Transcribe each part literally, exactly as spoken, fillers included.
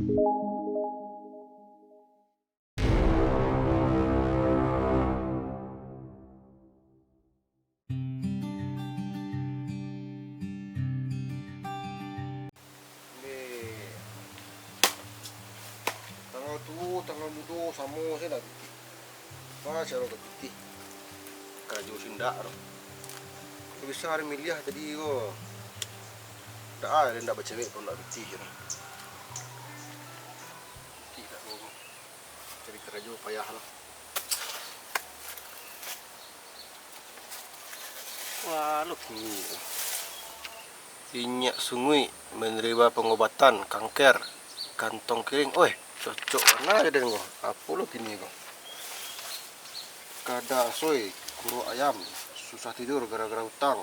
Deh. Tangah tuo, tangah mudo, samo se lah pitih. Ma caro ka pitih? Karajo se indak doh. Kok bisa ari miliah tadi ko. Ndak ado, ndak bacewek pun ndak pitih doh. Pitih dak ko. Cari karajo payah lah. Wah, lo kini. Inyiak Sunguik manarimo pangobatan kanker kantong kiring. Oih, cocok bana jo den ko. Apo lo kini ko? Kada asoi, kurok ayam, susah tidur gara-gara utang.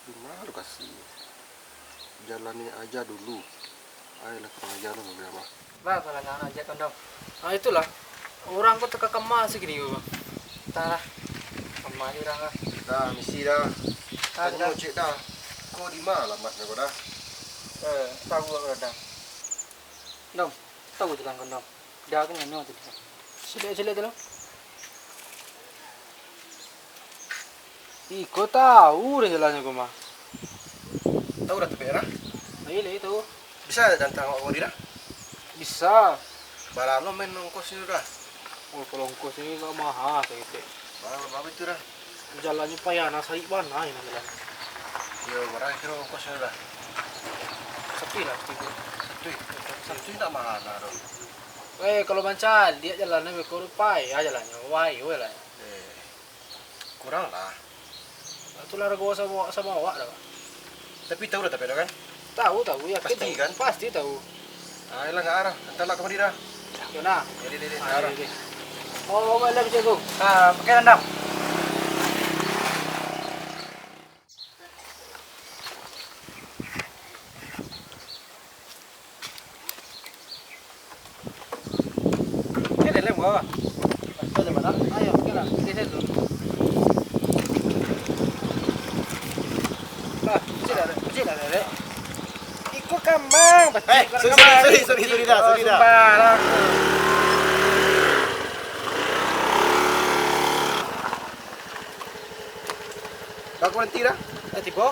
Di ma lokasi? Jalani aja dulu. Ai lah, kurang aja lo, Bang Jamal. Bah, balangan aja kan, Dong. Ah, itulah. Urang ko takakama sagini ko, Bang. Antahlah. Kama aja urang lah. Dah, misi dah. Ah, tanyo dah. Cek dah. Ko di ma alamatnyo ko dah? Eh, tahu aku dah. Dong, tahu jalan kan, Dong. Dah, aku nanya tu. Silek-silek tu lah. Iko tahu dah jalannyo ko mah. Tahu dah tampek dah? Lai, lai tahu. Bisa diantaan awak kamari dah? Bisa. Bara lo main ongkosnyo dah? Oh, kalau ongkos ni agak maha saketek. Bara, bara itu dah? Jalannyo payah, nah, sarik bana ini jalan. Yo, bara kiro ongkosnyo dah? Satuih lah, satuih. Satuih? Satuih ndak maha lah, doh. Eh, kalau mancaliak jalannyo beko tu payah jalannyo, wai, wai lah. Eh, kurang lah. Itulah rago samo, samo awak dah, Pak. Tapi tahu dah tampek tu kan? Tahu, tahu, yakin tahu. Pasti kan? Pasti tahu. Ah, iyolah, ndak arah. Antarlah kamari dah. Yo nah. Jadi, jadi, jadi. Ah, arah. Jadi, jadi. Oh, oh, boleh bisa tu. Ah, pakai landam. Oke, lelem gua. Ayo, oke lah. Oke, saya dulu. Ah, kecil ada, kecil ada, Dek. Ikut kamang, eh, sorry, sorry, sorry, sorry, dah, sorry, dah. Sembarang. Dah, aku nanti dah. Dah tibo?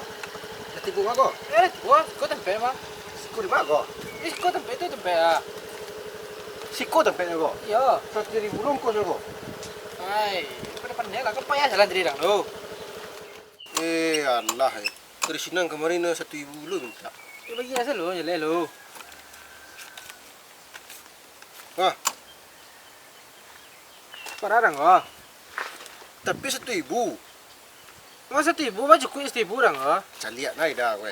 Dah tibo mah ko? Eh, dah tibo. Siko tampek mah. Siko di ma ko? Eh, siko tampek tu tampek ah. Siko tampeknyo ko? Iyo. Saratuih ribu lo ongkosnyo ko? Ai, pandai-pandai lah. Kan payah jalan tadi dang tu. Eh, alah, eh. Dari sinan kamari nyo saratuih ribu lo mintak. Eh, bagi asa lo, jaleh lo. Wah. Parah dang ko? Tapi saratuih ribu. Masa saratuih ribu, mah cukuik saratuih ribu dang ko? Caliak nai dah kowe.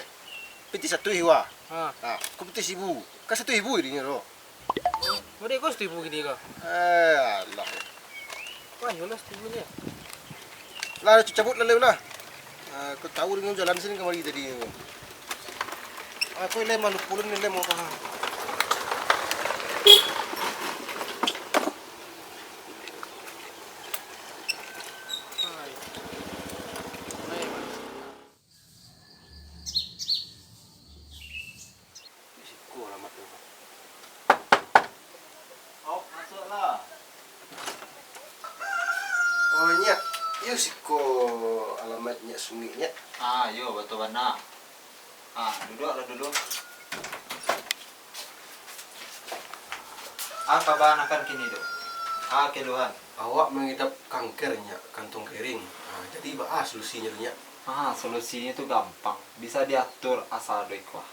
Pitih satuih wah. Ha. Ha, ko pitih saribu. Kan saratuih ribu dinyo tu. Mode ko saratuih ribu gini ko? Eh, alah. Wah, yolah saratuih ribu ni. Lah, cabut lah, Lew, lah. Ah, kau tahu dengan jalan sini kamari tadi. Aku ilai malu pulun ilai mau paham. Siko alamat tu. Awak masuaklah. Oh, Nyiak. Iyo siko alamat Nyiak Sunguik, Nyiak. Ah, iyo, batua bana. Ah, duduaklah dulu. Ah, kaba anakan kini tu? Ah, keluhan. Awak mangidap kanker, Nyiak, kantong kering. Ah, jadi baa solusinyo tu, Nyiak? Ah, solusinyo tu gampang. Bisa diatur asa ado iko.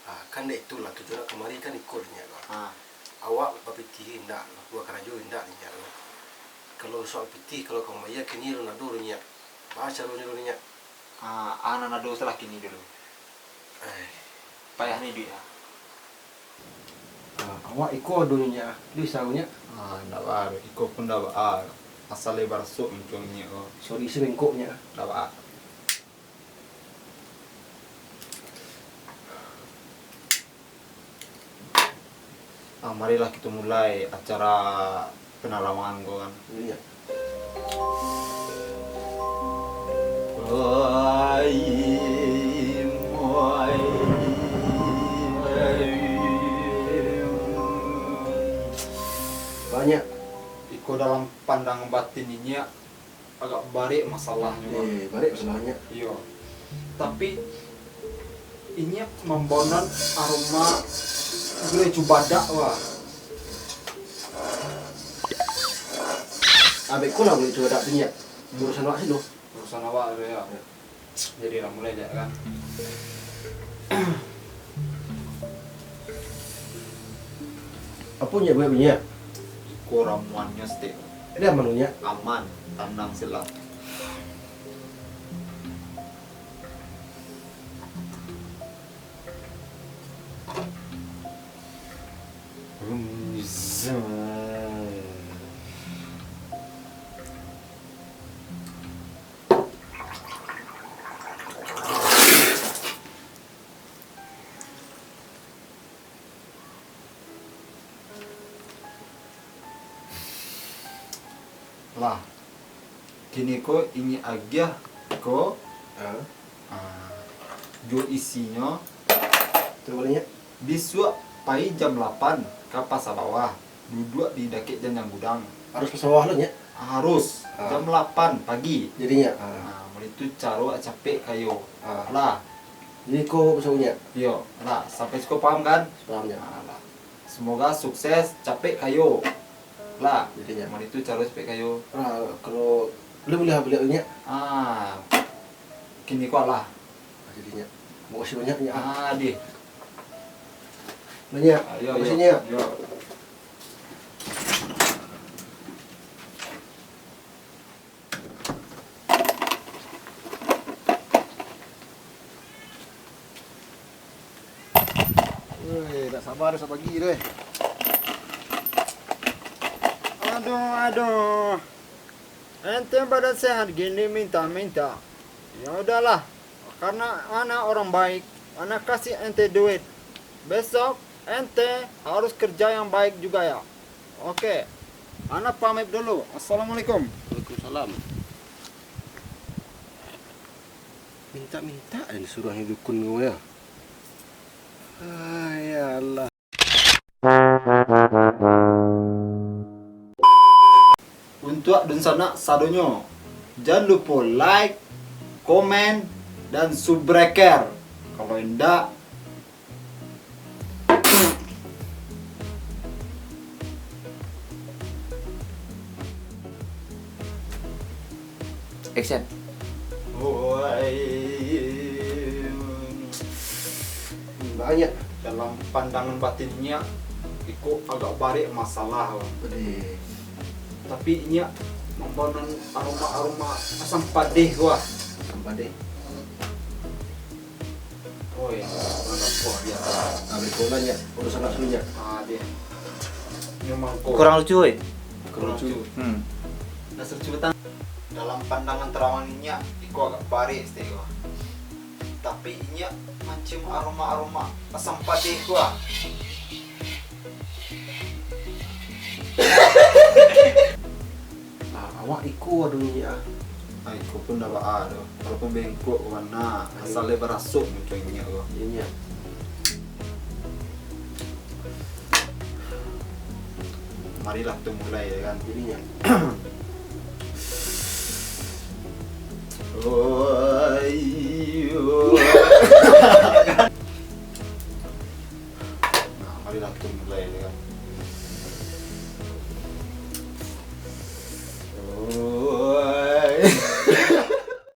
Ah, kan dek itulah tujuan kamari kan iko, Nyiak, ko. Ah. Awak bapitih indak, buek karajo indak, Nyiak, ko. Kalau soal pitih, kalau ka mambayia kini alun ado, Nyiak. Baa caronyo, Nyiak? Ah, anan ado salah kini dulu. Eh. Payah ni duit, ah. Ah, awak iko adonyo, Nyiak. Bisa, Nyiak? Ah, ndak baa, iko pun ndak baa. Asal lai barasuk muncuang, Nyiak, ko. Sorry, si bengkok, Nyiak. Ndak baa. Ah, marilah kito mulai acara penalawangan ko kan. Iyo. Nyak. Iko dalam pandangan batin Inyiak agak barek masalahnyo, Bang. Eh, barek masalahnyo. Iyo. Tapi, Inyiak mambaonan aroma gulai cubadak, wah. Abek ko lah gulai cubadak tu, Nyak. Hmm. Urusan awak sino. Urusan awak tu, yo. Yo. Jadi lah, mulai jak kan. Apo Nyak buek bunyi? Iko ramuannyo stek. Ini aman Nyak? Aman, tanang silah. Lah, kini ko Inyiak agiah ko, ah, jo isinyo. Bisuak pai jam lapan ka Pasa Bawah, duduak di dakek janjang gudang. Harus Pasa Bawah lo, Nyak? Harus, jam lapan pagi. Jadi, Nyak, ah. Nah, mode itu caro capek kayo. Ah. Lah. Jadi, ko Pasa Bawah, Nyak? Iyo, lah. Sampai siko paham, kan? Paham, Nyak. Ah, lah. Semoga sukses, capek kayo. Lah. Jadi, Nyak. Mode itu caro capek kayo. Lah, kalau boleh, boleh baliak, Nyak? Ah, kini ko lah. Jadi, Nyak. Makasih banyak, Nyak. Ah, deh. Banyak. Ayo, makasih, Nyak. Yo. Woi, tak sabar dah pagi tu, eh. Aduh, aduh. Ente badan sehat gini minta-minta. Ya udahlah, karena ana orang baik, ana kasih ente duit. Besok ente harus kerja yang baik juga ya. Oke, ana pamit dulu. Assalamualaikum. Waalaikumsalam. Minta-minta aja disuruh dukun ko ya. Ah, ya Allah. Untuak dunsanak sadonyo, jan lupo like, komen, dan subscribe. Kalau indak, Action. Oi. Banyak. Dalam pandangan batin Inyiak, iko agak barek masalah, Bang. Pedih. Tapi Inyiak mambaonan aroma-aroma asam padeh, wah. Asam padeh. Oi, mangko dia. Ah, beko lah, Nyak. Urusan nak sunyi, Nyak. Ah, dia. Memang ko. Kurang lucu, oi. Kurang lucu. Hmm. Dah lucu batang. Dalam pandangan tarawan Inyiak, iko agak barek saketek ko. Tapi Inyiak mancium aroma-aroma asam padeh ko, ah. Nah, awak iko ado minyak ah. Ah, iko pun dak baa doh. Walaupun bengkok ko, nah, asal dek barasok muncul minyak ko. Minyak. Marilah tu mulai, ya kan. Minyak. Oi, oi. Nah, marilah tu mulai, ya kan. Oi.